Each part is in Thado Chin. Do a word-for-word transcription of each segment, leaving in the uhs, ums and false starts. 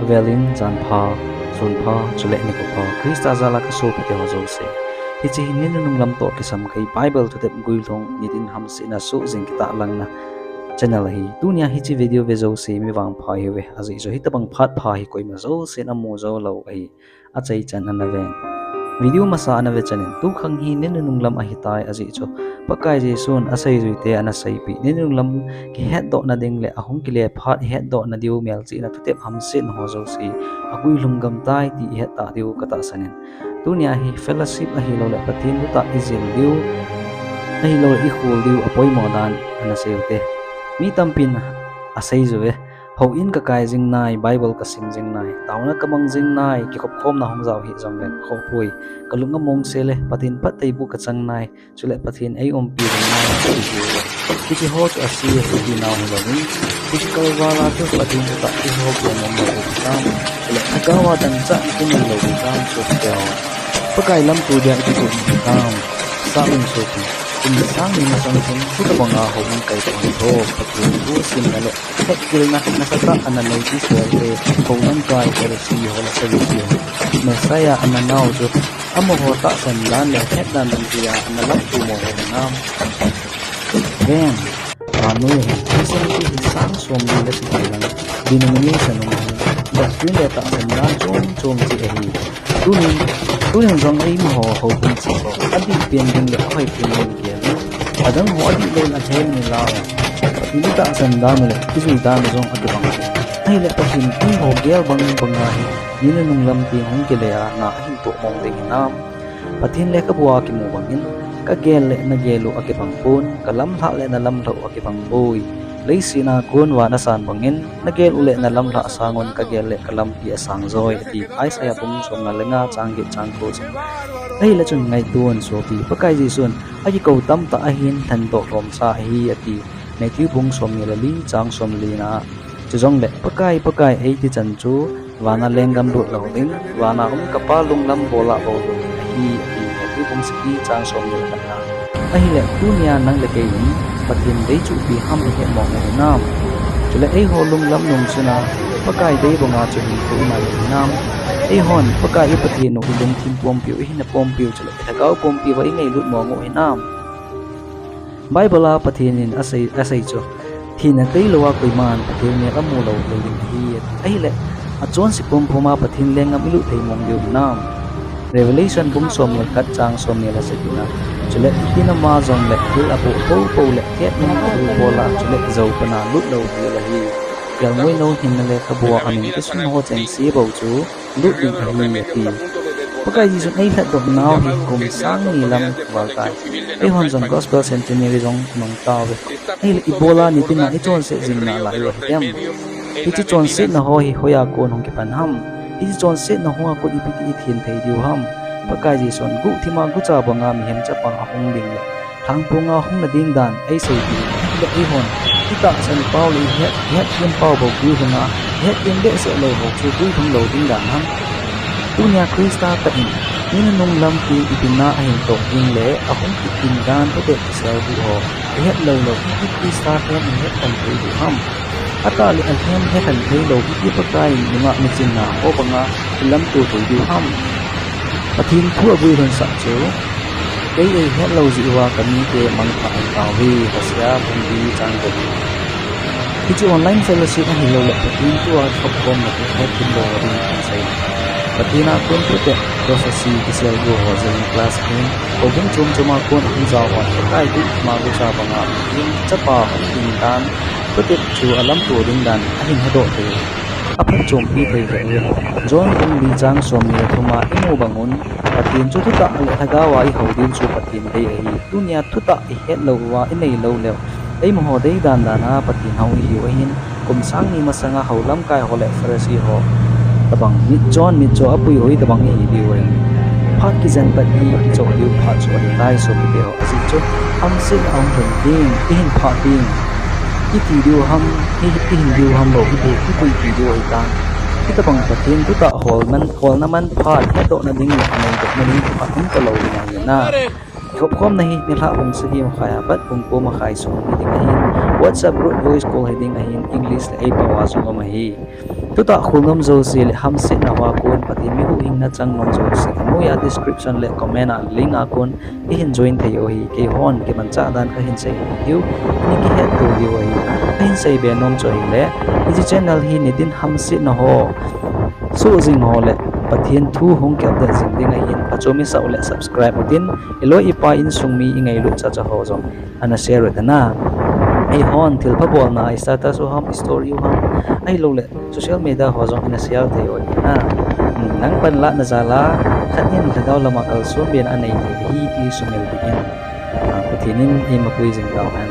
Avelin janpha, sunpha, chule nikho pha, Christa jal a kasopite ho jouse. Hiche hi ni nunung lam toh kisam kei Bible thutep guilhung nitin hamsetna sohjing kitahlangna channel ahi. Tunia hiche video ve jouse mi vangpha ihiuve, ajeh chu hitobang phat pha hi koima jousen amu joulou ahi. Achaichan ana ven. Video masa ana ve chanin, tukhang hi ni nunung lam ahitai ajeh chu Pakai Jesun aseijuite ana seipeh, ni nunung lam kihetdohna ding le ahung kile phat ihetdohna diu melchihna thutep hamsetna ho jouse aguilhung gamtai ti ihet tah diu katahsan in. Tunia hi fellowship ahiloule Pathen thutah ijil diu, ahiloule ikhol diu apoimo dan ana seiute. Mi tampin aseijuve, houin kakai jing nai, Bible kasim jing nai, taona kamang jing nai, kikhopkhomna hung jao hih jongleng khohpoi, kalung amongse le Pathen phattheiboh kachang nai, chule Pathen eiumpi jing nai, ati jiuve. Hicheho chu ase ahi tinau hilouvin, physical val a chu Pathen thutah kihoupi umlou diu hitam, chule lhagao a dangchah kinei lou diu hitam, sopite ho. Pakai lamto dia ikitup diu hitam, sah un sopi. Kum sang ni masang chun hitobanga houin kaipang tho, Pathen thu simna le hetgilna nasatah ana nei Israelte, houlamkai Pharisee ho le Sadducee ho, Messiah ana nau chu amaho tahsan dan le hetdan dungjuia ana lamto mo ho hinam? Ven, vannoi a hin Christianity hi sang somli le sagi lang denomination um ahin, doctrine le tahsan dan chom chom cheh ahi. Tunin, tunin jong eimaho houbung cheh ho, adih pen ding le ahoipen ding gel in, adang ho adih loule alhem in ilah un, Pathen itahsan dan u le ijui dan u jong akibang ahi. Ahile Pathen eiho gel bang banga hi ni nunung lam teng hung kile a na ahin toh mong ding hinam? Pathen lekhabua kimu bangin, kagel le nagel u akibang pon, kalamlhah le nalamlhah u akibang poi. Leiset a kon van asan bangin, nagel u le nalamlhah sangun kagel le kalampi asang joi, ati Isaiah bung somnga le nga chang get chang ko chun. Ahile chun ngaito un sopi, Pakai Jesun akikou tamtah ahin lhendoh lhomsa ahi ati Matthew bung somni le li chang somlina a. Chujongle Pakai, Pakai eiti chan chu vana lenggam lut lou ding, vana um kapa lunglam bola bou lut ding ahi, ati Matthew bung sagi chang somni le khatna. Ahile tunia nang le kei in Pathen dei chu ipi ham ihetmo u hinam? Chule eiho lunglam nungsuna Pakai dei banga chu hinkho imai u hinam? Eihon Pakai i Pathen u ilungthim pumpiu, ihinna pumpiu chule ilhagao pumpiuva ingailut mong u hinam? Bible a Pathen in asei, asei chu, thina tailouva koiman Pathen neh amu lou thei ding ahi, ati. Ahile, achonse pumpuma Pathen lenggam ilut thei mong diu hinam? Revelation bung somni le khat chang somni le sagina. Chule, hitin ama jongle thil apoh poupou le thet nung abu bola, chule jou pana lut lou ding ahi. Kelngoi nou hinna lekhabua amin kisun ho chengse bou chu lut ding ahi, ati. Pakai Jesun eilhatdoh nau hi kum sang ni lam val tai. Eihon jong Gospel Centenary jong imang tauve. Ahile ibola nitina ichonset jing nalai u ahi dem? Hiche chonsetna ho hi hoiya kon hung kipan ham? Hiche chonsetna ho a kon ipi ti ithen thei diu ham? Pakai Jesun guhthima gucha banga mihem chapa ahung ding le lhangponga hung na ding dan eiseipeh in, ahile eihon itahsan pau le ihet, ihetthem pau bou guilhunga, ihetthem behseh lou bou chu guilhung lou ding dan ham? Tunia Christa tah in ni nunung lam teng itina ahin toh ding le ahung kit ding dan thutep kiselguh ho ihet lou lou, iti Christa lhem ihet khen thei diu ham? Atah le alhem hekhen thei lou, iti Pakai in nungah michinna ho banga ilamto thei diu ham? Pathen thu aguilhunsah chu, kei eihet lou jeh uva kamite mangthah ahi tauve, Hosea bung li chang get. Hiche online fellowship ahiloule Pathen thua kikhopkhomna hi hetthemlou ding kahin sei. Pathen a kon thutep, prophecy kiselguh ho jong class ahin, houbung chom choma kon ahung jao hon Pakai guhthima gucha banga Pathen chapa hung ding dan, thutep chu alamto ding dan ahin hedoh thei u, aphatchompi thei lheh uve. John bung li chang somni le thuma imu bangun, Pathen chu thutah le lhagao a ihou diu chu Pathen dei ahi. Tunia thutah ihet lou uva inei lou leu, eimaho dei dan dan a Pathen hou ihiu ahin, kum sang ni masanga hou lamkai ho le Pharisee ho tobang mitchon mitcho apui hoi tobang ihi diu ahi. Phat kijen pat hi kichoh diu phat chu ahitai sopite ho, ajeh chu hamsetna ahung lhun ding, ihin phah ding, iti diu ham, i, ihin diu ham bou hiding, ipuipi diu ahitan. Hitobang Pathen thutah holna man, holna man phat hetdohna ding le neidohna ding phat um talou ding ahi na. Kikhopkhomna hi nilhah pung sagi makhai a pat pung ko makhai sung hiding ahin, WhatsApp group voice call hiding ahin, English le eipao a jong um ahi. Thutah khol nom jouse le hamsetna hoa kon Pathen mi huhhingna chang nom jouse, noiya description le comment a link a kon ihin join thei u ahi. Keihon kimanchah dan kahin sei diu, nei kihetto diu ahi. Kahin seibe nom chu ahile, hiche channel hi nidin hamsetna ho, soh jing ho le Pathen thu hung kiupdate jing ding ahin, phachom isah u le subscribe utin, iloi ipai insung mi ingailut chacha ho jong ana share u hite na. Eihon thilpha bolna, status u ham, story u ham, ahiloule social media ho jong ina share thei u hite na. Hmm, nang panlahna jal a khat in lhagao lama kalsonbena anei thei ahi ti sumil dingin, ah, Pathen in eimapui jing tauhen.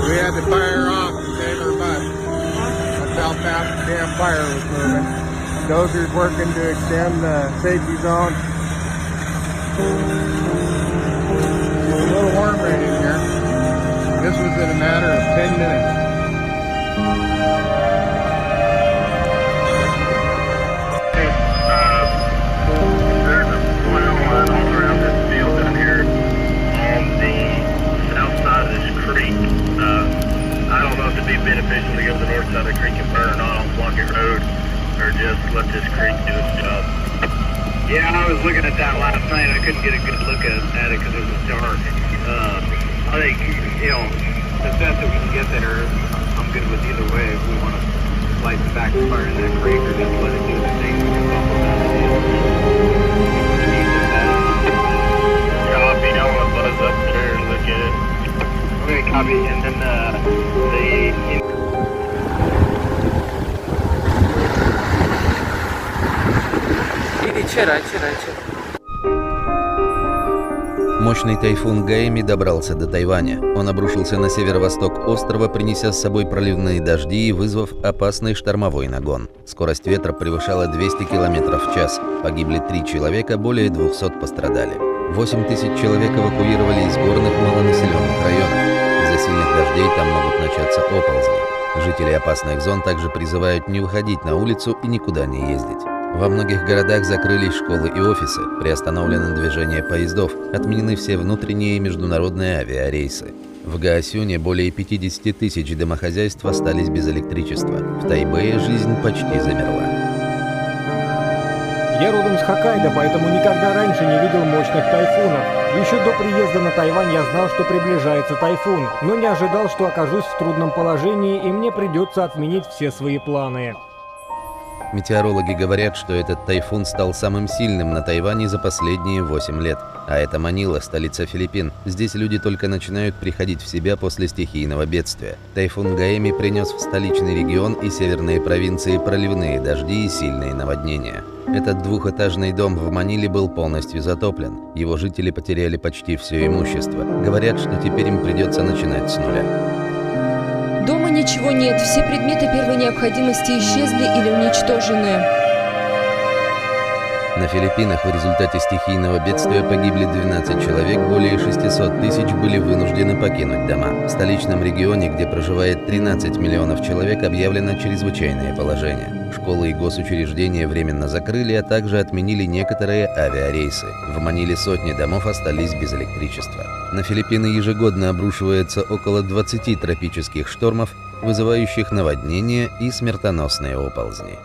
We had to fire off and save our butt. That's how fast the damn fire was moving. Dozer's working to extend the safety zone. It's a little warm right in here. This was in a matter of ten minutes. Uh, there's a oil line all around this field down here on the south side of this creek. Uh, I don't know if it'd be beneficial to go to the north side of the creek and burn or not on Plunkett Road, or just let this creek do its job. Yeah, I was looking at that last night. I couldn't get a good look at, at it because it was dark. Uh, I think, you know, the best that we can get there, I'm good with either way. If we want to light the back fire in that creek or just let it do the thing, we can bump around it. Copy, I want to buzz up there and look at it. Okay, copy. And then, uh, the Иди, чирай, чирай, чирай. Мощный тайфун Гаэми добрался до Тайваня. Он обрушился на северо-восток острова, принеся с собой проливные дожди и вызвав опасный штормовой нагон. Скорость ветра превышала двести километров в час. Погибли три человека, более двухсот пострадали. Восемь тысяч человек эвакуировали из горных малонаселённых районов. Из-за сильных дождей там могут начаться оползни. Жители опасных зон также призывают не выходить на улицу и никуда не ездить. Во многих городах закрылись школы и офисы, приостановлено движение поездов, отменены все внутренние и международные авиарейсы. В Гаосюне более пятидесяти тысяч домохозяйств остались без электричества. В Тайбэе жизнь почти замерла. Я родом с Хоккайдо, поэтому никогда раньше не видел мощных тайфунов. Еще до приезда на Тайвань я знал, что приближается тайфун, но не ожидал, что окажусь в трудном положении и мне придется отменить все свои планы. Метеорологи говорят, что этот тайфун стал самым сильным на Тайване за последние восемь лет. А это Манила, столица Филиппин. Здесь люди только начинают приходить в себя после стихийного бедствия. Тайфун Гаэми принес в столичный регион и северные провинции проливные дожди и сильные наводнения. Этот двухэтажный дом в Маниле был полностью затоплен. Его жители потеряли почти все имущество. Говорят, что теперь им придется начинать с нуля. Дома ничего нет, все предметы первой необходимости исчезли или уничтожены. На Филиппинах в результате стихийного бедствия погибли двенадцать человек, более шестисот тысяч были вынуждены покинуть дома. В столичном регионе, где проживает тринадцать миллионов человек, объявлено чрезвычайное положение. Школы и госучреждения временно закрыли, а также отменили некоторые авиарейсы. В Маниле сотни домов остались без электричества. На Филиппины ежегодно обрушивается около двадцати тропических штормов, вызывающих наводнения и смертоносные оползни.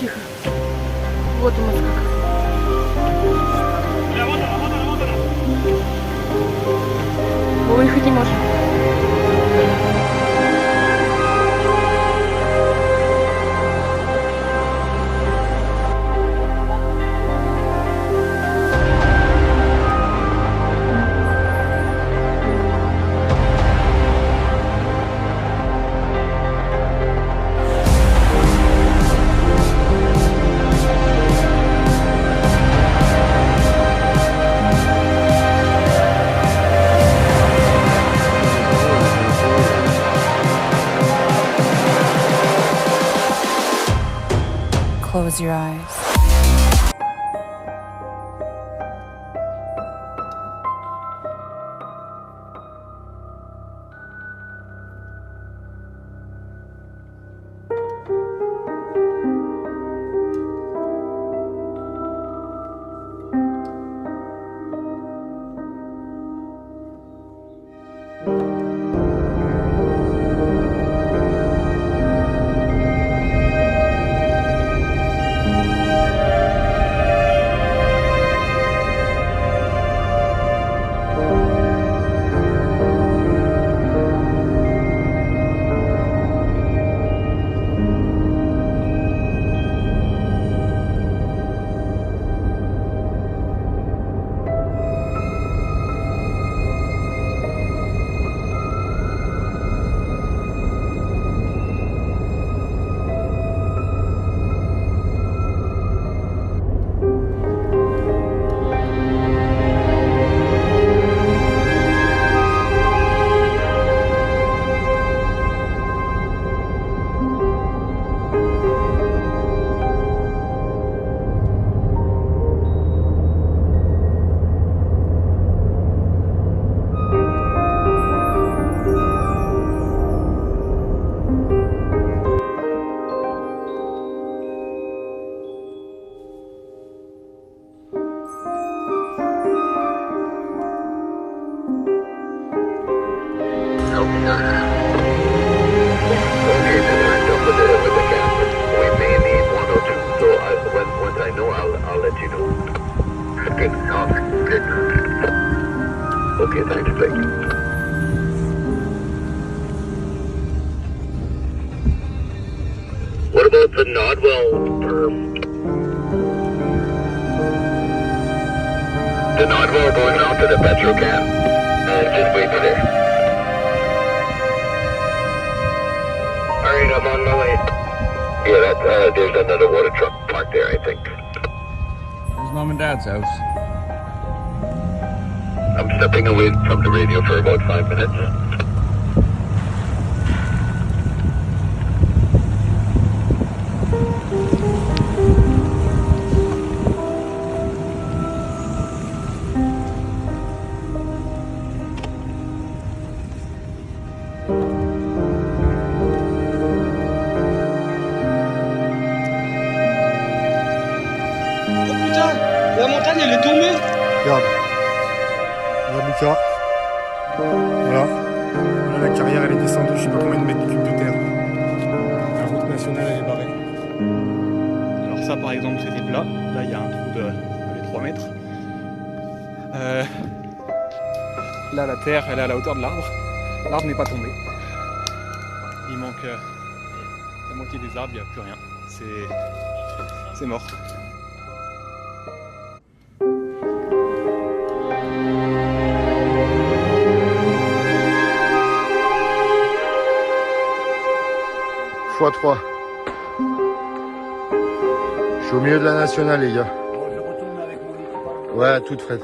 Тихо. Вот у нас как. Выехать не можем. Close your eyes. Okay, then I jump with the, with the camp. We may need one or two, so I, when, once I know, I'll, I'll let you know. Good. Oh, good. Okay, thanks, thank you. What about the Nodwell? Um, the Nodwell going out to the petrol camp? Uh, just wait there. All right, I'm on my way. Yeah, that, uh, there's another water truck parked there, I think. Where's Mom and Dad's house? I'm stepping away from the radio for about five minutes. Oh putain, la montagne elle est tombée. Regarde. Regarde Lucas. Voilà. Voilà, la carrière, elle est descendue, je sais pas combien de mètres cubes de terre. La route nationale, elle est barrée. Alors ça, par exemple, c'était plat. Là, il y a un trou de, allez, trois mètres. Euh, Là, la terre, elle est à la hauteur de l'arbre. L'arbre n'est pas tombé. Il manque, euh, la moitié des arbres, il n'y a plus rien. C'est, c'est mort. Fois trois. Je suis au milieu de la nationale, les gars. Ouais, toute fraîche.